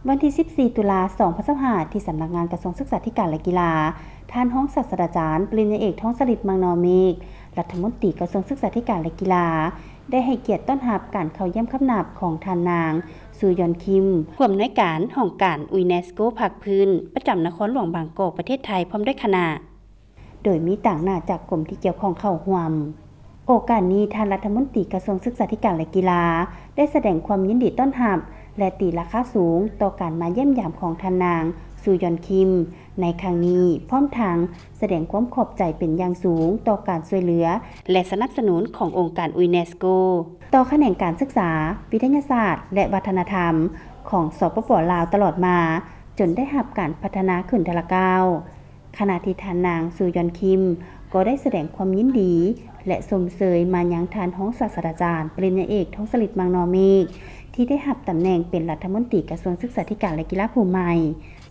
ວັນທີສິບສີ່ ຕຸລາ ສອງພັນຊາວຫ້າ ທີ່ສຳນັກງານກະຊວງສຶກສາທິການ ແລະ ກິລາ, ທ່ານຮອງສາດສະດາຈານ ປະລິນຍາເອກ ທອງສະລິດ ມັງນໍເມກ ລັດຖະມົນຕີກະຊວງສຶກສາທິການ ແລະ ກິລາ ໄດ້ໃຫ້ກຽດຕ້ອນຮັບການເຂົ້າຢ້ຽມຄຳນັບຂອງທ່ານນາງ ຊູຢອນຄິມ ຜູ້ອຳນວຍການຫ້ອງການ UNESCO ພາກພື້ນ ປະຈຳນະຄອນຫຼວງບາງກອກ ປະເທດໄທ ພ້ອມດ້ວຍຄະນະ. ໂດຍມີຕາງໜ້າຈາກກົມທີ່ກ່ຽວຂ້ອງເຂົ້າຮ່ວມ. ໂອກາດນີ້, ທ່ານລັດຖະມົນຕີກະຊວງສຶກສາທິການ ແລະ ກິລາ ໄດ້ສະແດງຄວາມຍິນດີຕ້ອນຮັບ ແລະ ຕີລາຄາສູງຕໍ່ການມາຢ້ຽມຢາມຂອງທ່ານນາງ ຊູຢອນຄິມ ໃນຄັ້ງນີ້, ພ້ອມທັງສະແດງຄວາມຂອບໃຈເປັນຢ່າງສູງຕໍ່ການຊ່ວຍເຫຼືອ ແລະ ສະໜັບສະໜູນຂອງອົງການ UNESCO ຕໍ່ຂະແໜງການສຶກສາ, ວິທະຍາສາດ ແລະ ວັດທະນະທຳຂອງ ສປປ ລາວ ຕະຫຼອດມາ, ຈົນໄດ້ຮັບການພັດທະນາຂຶ້ນເທື່ອລະກ້າວ. ຂະນະທີ່ທ່ານນາງ ຊູຢອນຄິມ ກໍໄດ້ສະແດງຄວາມຍິນດີ ແລະ ຊົມເຊີຍມາຍັງທ່ານຮອງສາດສະດາຈານ ປະລິນຍາເອກ ທອງສະລິດ ມັງນໍເມກ ທີ່ໄດ້ຮັບຕຳແໜ່ງເປັນລັດຖະມົນຕີກະຊວງສຶກສາທິການ ແລະ ກິລາຜູ້ໃໝ່.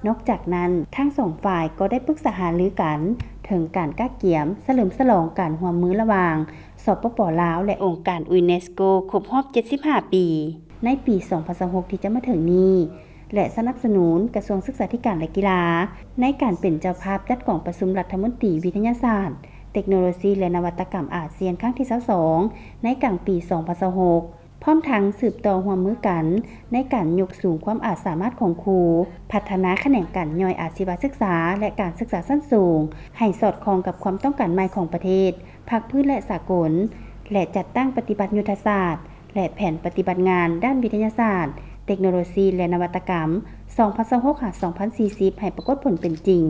ນອກຈາກນັ້ນ, ທັງສອງຝ່າຍກໍໄດ້ປຶກສາຫາລືກັນເຖິງການກະກຽມສະເຫຼີມສະຫຼອງການຮ່ວມມືລະຫວ່າງ ສປປ ລາວ ແລະ ອົງການ UNESCO ຄົບຮອບເຈັດສິບຫ້າປີ ໃນປີສອງພັນຊາວຫົກ ທີ່ຈະມາເຖິງນີ້ ແລະ ສະໜັບສະໜູນກະຊວງສຶກສາທິການ ແລະ ກິລາ ໃນການເປັນເຈົ້າພາບຈັດກອງປະຊຸມລັດຖະມົນຕີວິທະຍາສາດ, ເຕັກໂນໂລຊີ ແລະ ນະວັດຕະກຳອາຊຽນຄັ້ງທີຊາວສອງ ໃນກາງປີສອງພັນຊາວຫົກ ພ້ອມທັງສືບຕໍ່ຮ່ວມມືກັນໃນການຍົກສູງຄວາມອາດສາມາດຂອງຄູ, ພັດທະນາຂະແໜງການຍ່ອຍອາຊີວະສຶກສາ ແລະ ການສຶກສາຊັ້ນສູງ ໃຫ້ສອດຄ່ອງກັບຄວາມຕ້ອງການໃໝ່ຂອງປະເທດ, ພາກພື້ນ ແລະ ສາກົນ ແລະ ຈັດຕັ້ງປະຕິບັດຍຸດທະສາດ ແລະ ແຜນປະຕິບັດງານດ້ານວິທະຍາສາດ, ເຕັກໂນໂລຊີ ແລະ ນະວັດຕະກຳ ສອງພັນຊາວຫົກ ຫາ ສອງພັນສີ່ສິບ ໃຫ້ປາກົດຜົນເປັນຈິງ.